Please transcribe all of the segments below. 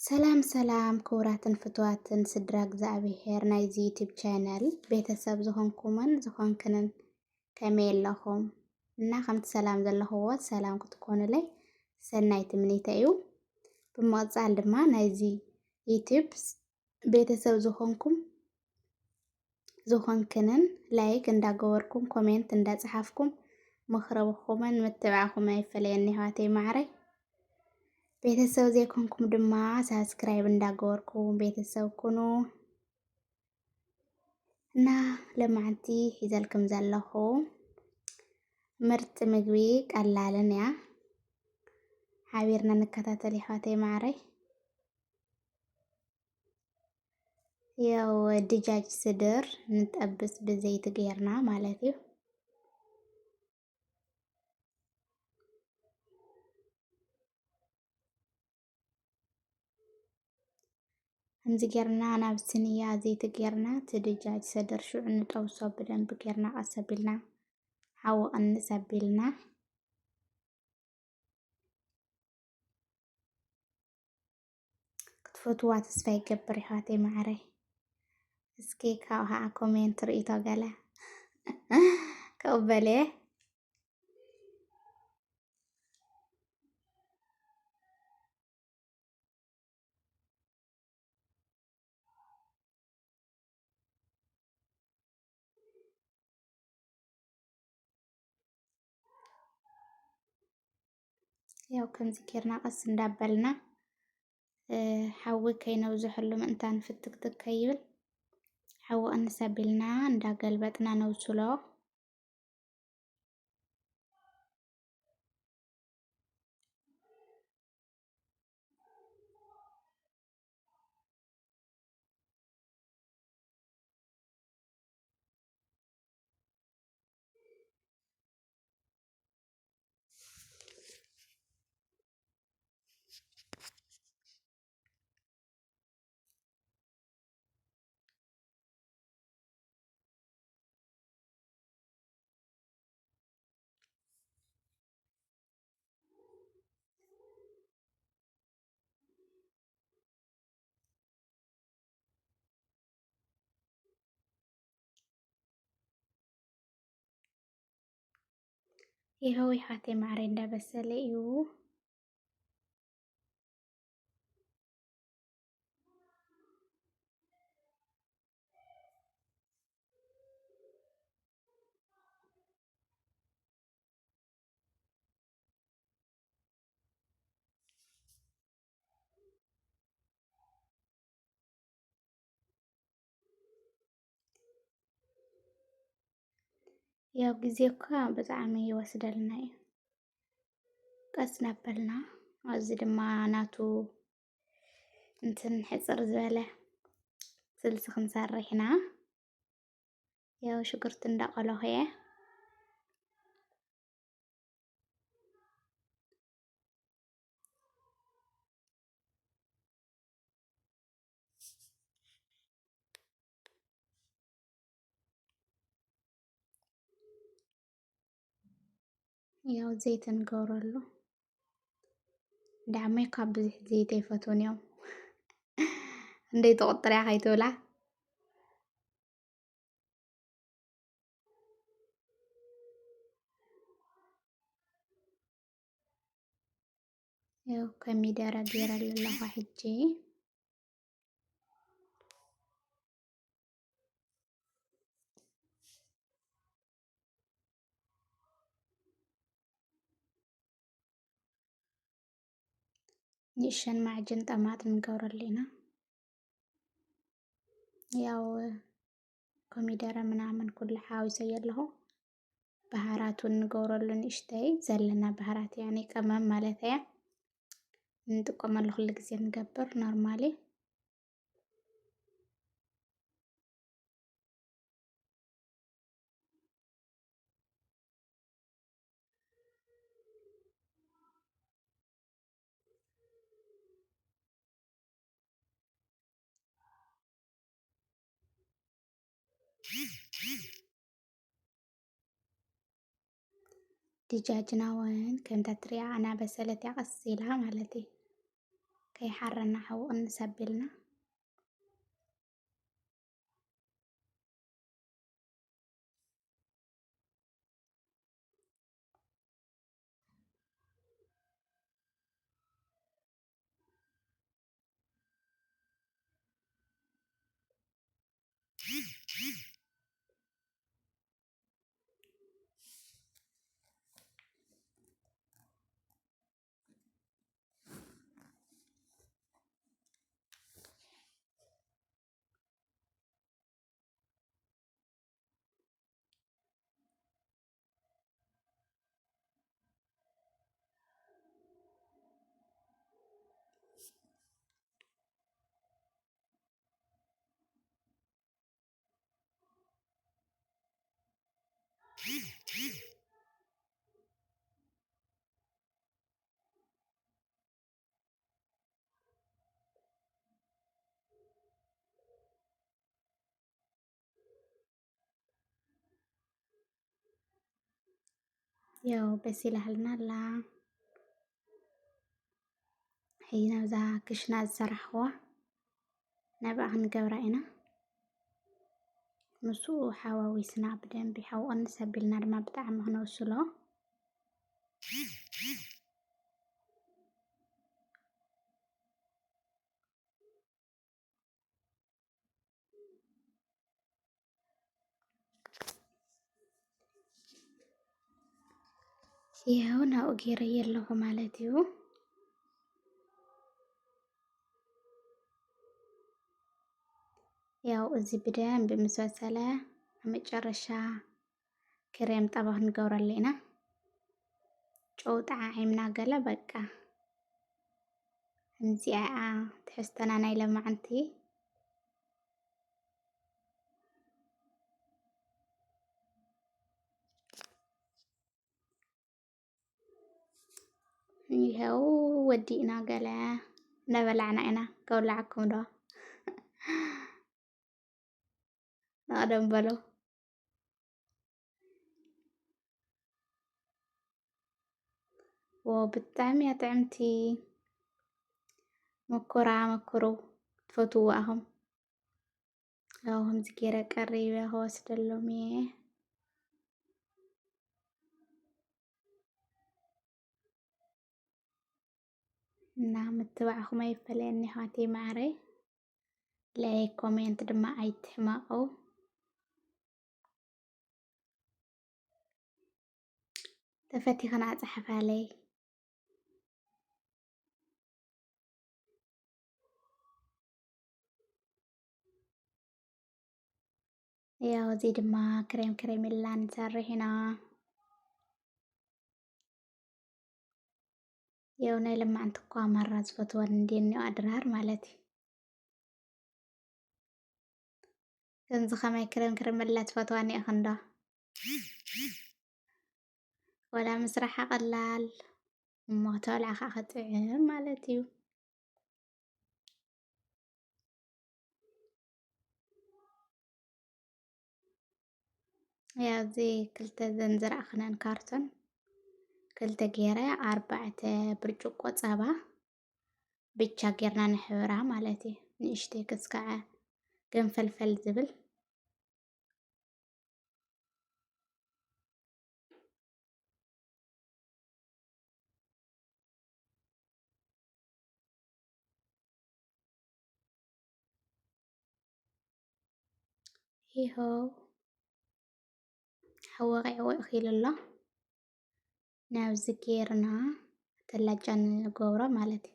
ሰላም ሰላም ክቡራትን ፍቱዋትን ስድራ እግዚኣብሔር ናይዚ ዩቲብ ቻነል ቤተሰብ ዝኾንኩምን ዝኾንክንን ከመይ ኣለኹም? እና ከምቲ ሰላም ዘለኽዎ ሰላም ክትኮኑለይ ሰናይ ትምኒተይ እዩ። ብምቕጻል ድማ ናይዚ ዩቲብ ቤተሰብ ዝኾንኩም ዝኾንክንን ላይክ እንዳገበርኩም ኮሜንት እንዳጸሓፍኩም ምኽርኹምን ምትብዓኹም ኣይፈለየኒ ኣሕዋተይ ማዕረይ። ቤተሰብ ዘይኮንኩም ድማ ሳብስክራይብ እንዳገበርኩም ቤተሰብ ኩኑ። እና ለማዓንቲ ሒዘልኩም ዘለኹ ምርጥ ምግቢ ቀላልን እያ። ሓቢርና ንከታተል ኣሕዋተይ ማዕረይ። ያው ድጃጅ ስድር ንጠብስ ብዘይቲ ጌርና ማለት እዩ። ከምዚ ጌርና ናብ ስንያ ዘይቲ ጌርና እቲ ድጃጅ ሰድር ሽዑ ንጠብሶ ብደንብ ጌርና ቀስ ኣቢልና ሓዊ ቅንስ ኣቢልና። ክትፈትዋ ተስፋ ይገብር ኣሕዋተይ ማዕረይ። እስኪ ካብኡ ከዓ ኮሜንት ርእይቶ ገለ ክቕበል እየ። ያው ከምዚ ጌርና ቀስ እንዳበልና ሓዊ ከይነብዝሐሉ ምእንታን ፍትክትክ ከይብል ሓዊ ቅንስ ኣቢልና እንዳገልበጥና ነብስሎ። ይኸው ኣሕዋተይ ማዕረይ እንዳበሰለ እዩ። ያው ግዜ እኳ ብጣዕሚ ይወስደልና እዩ። ቀስ እናበልና ኣብዚ ድማ ናቱ እንትን ሕፅር ዝበለ ስልሲ ክንሰርሕ ኢና። ያው ሽጉርቲ እንዳቆለኹ እየ። ያው ዘይቲ ንገብረሉ። ዳዕመይ ካብ ብዙሕ ዘይቲ ኣይፈትውን እዮም። እንደይ ትቑጥርያ ከይትብላ። ያው ኮሚደረ ገይረሉ ኣለኹ ሕጂ። ንእሸን ማዕጅን ጠማጥም ንገብረሉ ኢና። ያው ኮሚደረ ምናምን ኩሉ ሓዊሰዮ ኣለኹ። በሃራት እውን ንገብረሉ ንእሽተይ ዘለና በሃራት፣ ያኔ ቀመም ማለት እያ። እንጥቀመሉ ኩሉ ግዜ ንገብር ኖርማሊ። ድጃጅና እውን ከምታ ትሪኣ ኣናበሰለት እያ፣ ቀስ ኢላ ማለት እዩ። ከይሓረና ሓዊ ቅንስ ኣቢልና። ያው በሲላልና ኣላ። ሕጂ ናብዛ ክሽና ዝሰራሕዋ ናብኣ ክንገብራ ኢና። ምስኡ ሓዋዊስና ብደንቢ ሓዊ ቅንስ ኣቢልና ድማ ብጣዕሚ ክነብስሎ። ይኸው ናብኡ ገይረዮ ኣለኹ ማለት እዩ። ያው እዚ ብደንብ ምስ በሰለ ኣብ መጨረሻ ክሬም ጣባ ክንገብረሉ ኢና። ጨው ጠዓዒምና ገለ በቃ ከምዚኣ እያ ትሕዝቶና ናይ ለማዓንቲ። ይኸው ወዲእና ገለ እናበላዕና ኢና። ከብላዓኩም ዶ? ንቐደም በሎ። ዎ ብጣዕሚ እያ ጥዕምቲ። መኩራ መኩሩ ትፈትውዋ ኣኹም። ያው ከምዚ ገይረ ቀሪበ ክወስደሎም እየ። እና ምትባዕኹም ኣይፈለየኒ ኣሕዋተይ መዓረይ። ላይክ ኮሜንት ድማ ኣይትሕመቑ። ተፈቲኽና ጸሓፋለይ። ያው እዚ ድማ ክሬም ክሬም ኢልና ንሰርሕ ኢና። ያው ናይ ለማዓንቲ እኳ ማራ ዝፈትወን እንዴ እኒኦ ኣድራር ማለት እዩ። ከምዚ ከማይ ክሬም ክሬም መላ ትፈትዋ እኒኦኽን ዶ? ወላ ምስራሓ ቀላል እሞ ተብልዓ ከዓ ክጥዕም ማለት እዩ። ያው እዚ ክልተ ዘን ዝረኣኽነን ካርቶን ክልተ ገይረ ኣርባዕተ ብርጭቆ ጸባ ብቻ ጌርና ንሕብራ ማለት እዩ። ንእሽተይ ክስካዐ ገንፈልፈል ዝብል። ይኸው ሓወቐ ወእኺሉ ኣሎ። ናብዚ ጌርና ተላጫ ንገብሮ ማለት እዩ።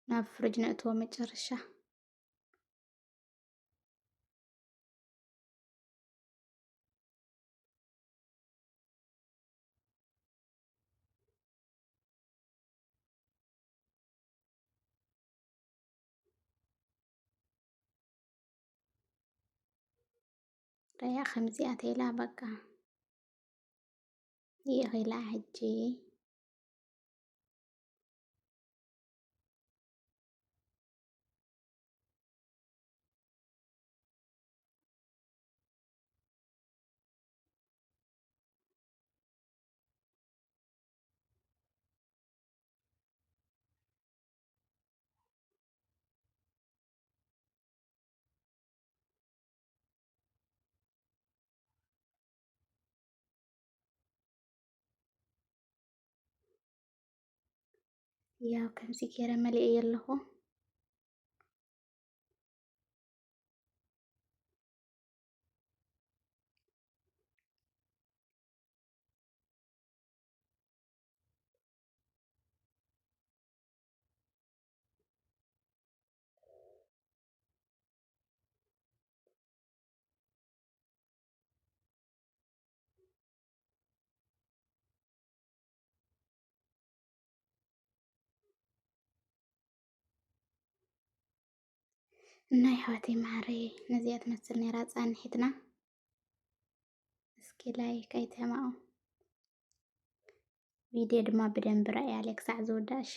ናብ ፍርጅ ነእትዎ መጨረሻ። ረያ ከምዚኣ ተይላ በቃ ይእኺላ ሕጂ። ያው ከምዚ ገይረ መሊኤ ኣለኹ። እና ኣሕዋተይ መዓረይ፣ ነዚኣ ትመስል ነይራ ጻንሒትና። እስኪ ላይክ ኣይትሕመቑ። ቪድዮ ድማ ብደንቢ ረኣያለይ ክሳዕ ዝውዳእ እሺ።